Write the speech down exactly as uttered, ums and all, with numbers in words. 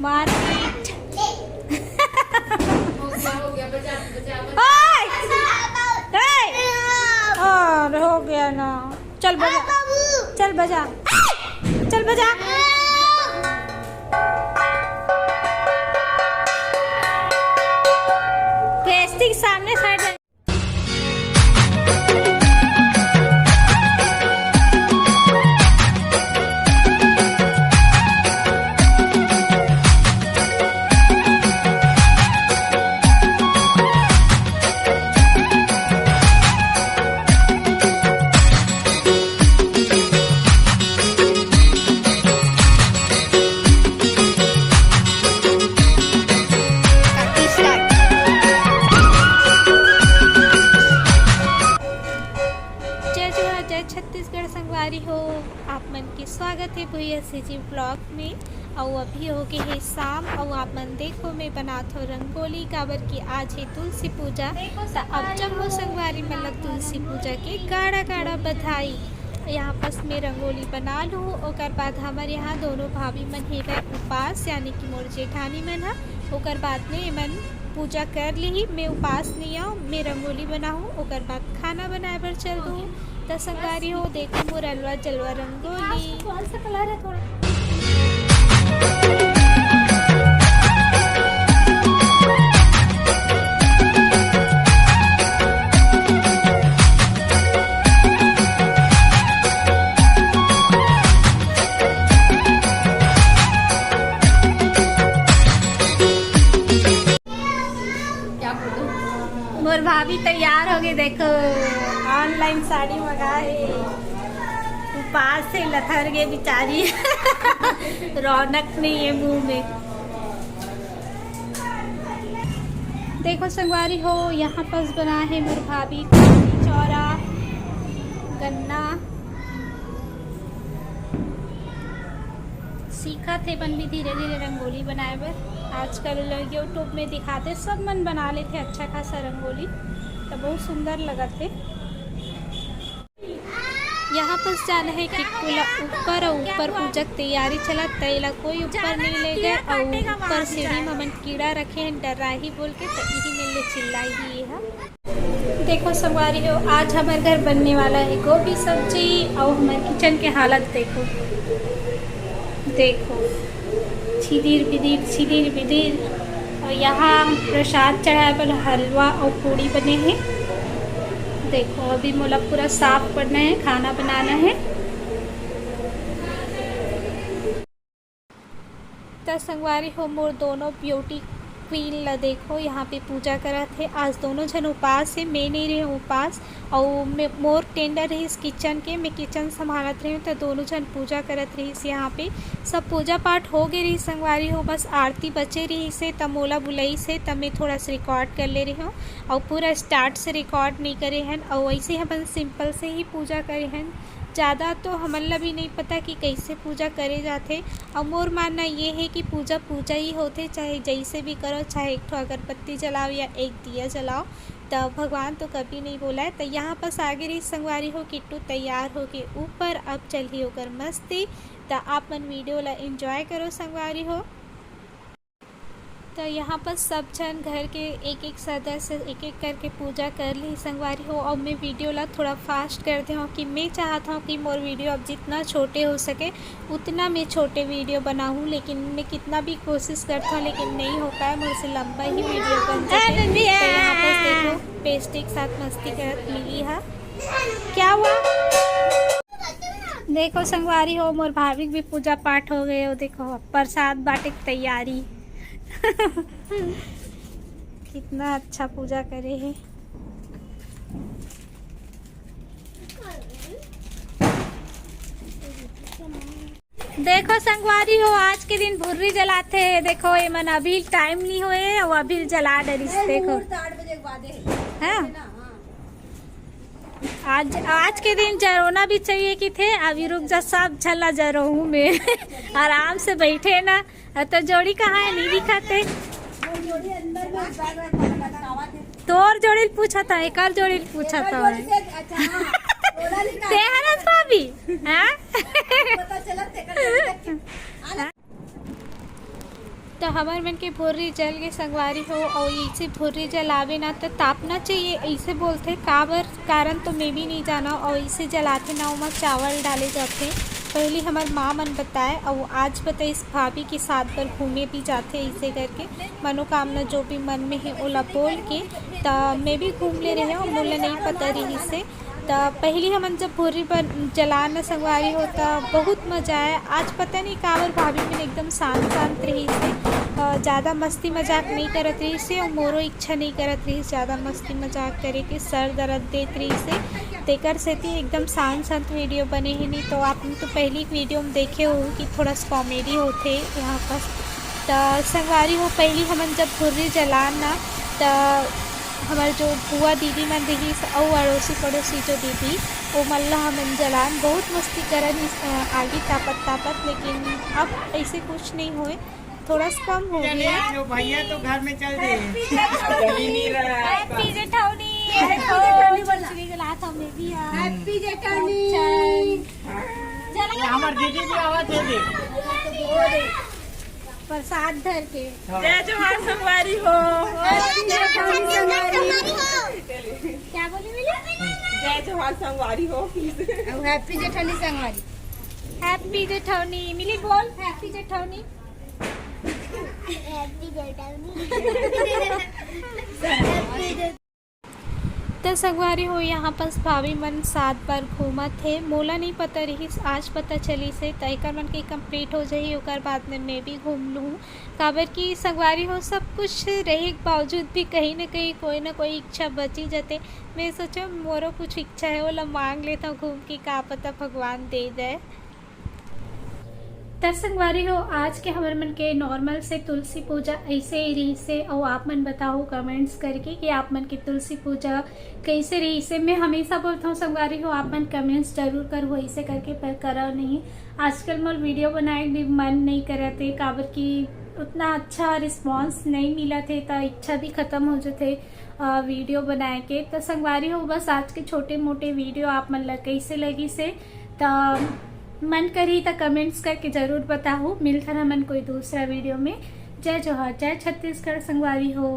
मारपीट। ओए! ए! और हो गया ना। चल बजा। चल बजा। चल बजा। केस्ती के सामने साइड। जय जोहार, जय छत्तीसगढ़ संगवारी हो, आप मन के स्वागत हे भुइया सीजी ब्लॉग में। अउ अभी हो गे हे शाम, अउ आप मन देखो, मैं बनात हो रंगोली, काबर कि आज हे तुलसी पूजा। त अब जम्मो संगवारी मन ल तुलसी पूजा के गाड़ा गाड़ा बधाई। यहाँ पास मैं रंगोली बना लूँ, ओकर बाद हमर यहाँ दोनों भाभी मन हेवय उपास, यानी कि मोर जेठानी मन ह। ओकर बाद में एमन पूजा कर लिही, मैं उपास नहीं आऊँ, मैं रंगोली बनाहूँ, ओकर बाद खाना बनाए बर चल दूँ। त संगवारी हो, देखो मोर अलवा जलवा रंगोली। कौन सा कलर है थोड़ा? मोर भाभी तैयार हो गई, देखो ऑनलाइन साड़ी मंगा है। उपास से लथर गए बेचारी। रौनक नहीं है मुंह में। देखो संगवारी हो, यहाँ पास बना है मोर भाभी चौरा गन्ना। सीखत हे बन भी धीरे धीरे रंगोली बनाए बर। आजकल YouTube में दिखाते, सब मन बना लेते अच्छा खासा रंगोली, तो बहुत सुंदर लगत हे। यहाँ पास जाना है किट्टू ला ऊपर, अउ ऊपर पूजा के तैयारी चलत, तेला कोई ऊपर नहीं ले गए, अउ ऊपर सीढ़ी में मन कीड़ा रखे हैं, डराही बोल के, तो इही में ले चिल्लाई ही ये हा। देखो संगवारी हो, आज हमर घर बनने वाला है गोभी सब्जी, अउ हमर किचन के हालत देखो, देखो, छिदिर बिदिर, छिदिर बिदिर। अउ यहाँ प्रसाद चढ़ाए बर हलवा अउ पूड़ी बने हैं। देखो, अभी मोला पूरा साफ करना है, खाना बनाना है। त संगवारी हो, मोर दोनों ब्यूटी क्वीन ला देखो, यहाँ पे पूजा करत हे। आज दोनों झन उपास हे, मैं नहीं रहे उपास, अउ मैं, मोर टेंडर रहिस किचन के, मैं किचन संभालत रही हूँ, त दोनों झन पूजा करत रहिस। यहाँ पे सब पूजा पाठ हो गए रहिस संगवारी हो, बस आरती बचे रहिस हे, त मोला बुलाइस हे, त मैं थोड़ा सा रिकॉर्ड कर ले रही हूँ, अउ पूरा स्टार्ट से रिकॉर्ड नहीं करे हन, अउ ऐसे ही अपन सिंपल से ही पूजा करे हन। ज़्यादा तो हमन ला भी नहीं पता कि कैसे पूजा करे जाथे। अउ मोर मानना ये है कि पूजा पूजा ही होथे, चाहे जैसे भी करो, चाहे एक ठो अगरबत्ती जलाओ या एक दिया जलाओ, त भगवान तो कभी नहीं बोला है। त यहाँ पास आगे रही संगवारी हो, किट्टू तैयार हो के ऊपर अब चलही ओकर मस्ती। त आप मन वीडियो ला एंजॉय करो संगवारी हो। तो यहाँ पर सब झन घर के एक एक सदस्य एक एक करके पूजा कर ली संगवारी हो। और मैं वीडियो ला थोड़ा फास्ट कर दे हूँ कि मैं चाहत हूँ कि मोर वीडियो अब जितना छोटे हो सके उतना मैं छोटे वीडियो बनाऊँ, लेकिन मैं कितना भी कोशिश करता हूँ लेकिन नहीं हो पाए, मोर से लंबा ही वीडियो बन जाते। तो यहाँ पर देखो पेस्ट्री के साथ मस्ती करत मिली है। क्या हुआ? देखो संगवारी हो, मोर भाभी के भी पूजा पाठ हो गए। वो देखो प्रसाद बांटे के तैयारी। कितना अच्छा पूजा करे है। देखो संगवारी हो, आज के दिन भुर्री जलाते हैं। देखो ये मन अभी टाइम नहीं होए, वो अभी जला डरिस। देखो, हाँ। आज, आज के दिन जरोना भी चाहिए कि थे। अभी रुक जा, सब झन ला जरोहूँ मैं। आराम से बैठे ना। अ, तो जोड़ी कहाँ है? नहीं दिखाते। तोर जोड़ी ल पूछा था, एकर जोड़ी ल पूछा था। तेहरस भाभी, हाँ? हमर मन के भुर्री जल के संगवारी हो, अउ इसे भुर्री जलावे ना त तापना चाहिए, इसे बोलथे। काबर कारण तो मैं भी नहीं जाना। अउ इसे जलाथे ना, ओमा चावल डाले जाथे। पहली हमर माँ मन बताए, अउ आज बताइस भाभी के साथ बर घूमे भी जाथे, इसे करके मनोकामना जो भी मन में है ओला बोल के। त मैं भी घूम ले रहे हूँ, मोला नहीं पता रही से। त पहली हमन जब भुर्री बन जलान न संगवारी हो, त बहुत मजा आए। आज पता नहीं काबर भाभी मन एकदम शांत शांत रही से, अ, ज़्यादा मस्ती मजाक नहीं करत रही से, और मोरो इच्छा नहीं करत रही ज़्यादा मस्ती मजाक करे के, सर दर्द देत रही से, तेकर सेती एकदम शांत शांत वीडियो बने ही नहीं। तो आप तो पहली वीडियो में देखे हो कि थोड़ा सा कॉमेडी होथे यहाँ पर। त संगवारी हो, पहली हमन जब भुर्री जलान ना, त हमर जो बुआ दीदी मन रहिस अउ अड़ोसी पड़ोसी जो दीदी, ओमन ला हमन जलान। बहुत मस्ती करन इस, अ, आगी तापत तापत, लेकिन अब ऐसे कुछ नहीं होए, थोड़ा सा कम हो गया। जो भैया तो घर में चल दिए। चल ही नहीं रहा है। हैप्पी जेठौनी, ये देखो, चुचरी जलात हमें भी है। हैप्पी जेठौनी। चला। ये हमार दीदी भी आवाज दे दे। प्रसाद धर के। जय जोहार संगवारी हो। हैप्पी जेठौनी संगवारी। क्या बोली मिली? जय जोहार संगवारी हो। अब हैप्पी जेठौनी संगवारी। हैप्पी जेठौनी। मिली बोल, हैप्पी जेठौनी। हैप्पी जेठौनी। त संगवारी हो, यहाँ पास भाभी मन सात बार घूमत हे। मोला नहीं पता रहिस, आज पता चलिस हे। त एकर मन के कंप्लीट हो जाही, ओकर बाद में मैं भी घूम लूँ। काबर कि संगवारी हो, सब कुछ रहे के बावजूद भी कहीं ना कहीं कोई ना कोई इच्छा बची जते। मैं सोचा मोरो कुछ इच्छा है, ओला मांग लेता हूँ घूम के, का पता भगवान दे दे। त संगवारी हो, आज के हमर मन के नॉर्मल से तुलसी पूजा ऐसे ही रही से। और आप मन बताओ कमेंट्स करके कि आप मन के तुलसी पूजा कैसे रही से। मैं हमेशा बोलता हूँ संगवारी हो, आप मन कमेंट्स जरूर करो ऐसे करके, पर करो नहीं। आजकल मोर वीडियो बनाए भी मन नहीं करत हे, काबर कि उतना अच्छा रिस्पॉन्स नहीं मिलत हे, त इच्छा भी खत्म हो जाथे, अ, वीडियो बनाए के। त संगवारी हो, बस आज के छोटे मोटे वीडियो आप मन ला कैसे लगिस हे, त मन करही त कमेंट्स करके जरूर बताहू। मिलथन हमन कोई दूसरा वीडियो में। जय जोहार, जय छत्तीसगढ़ संगवारी हो।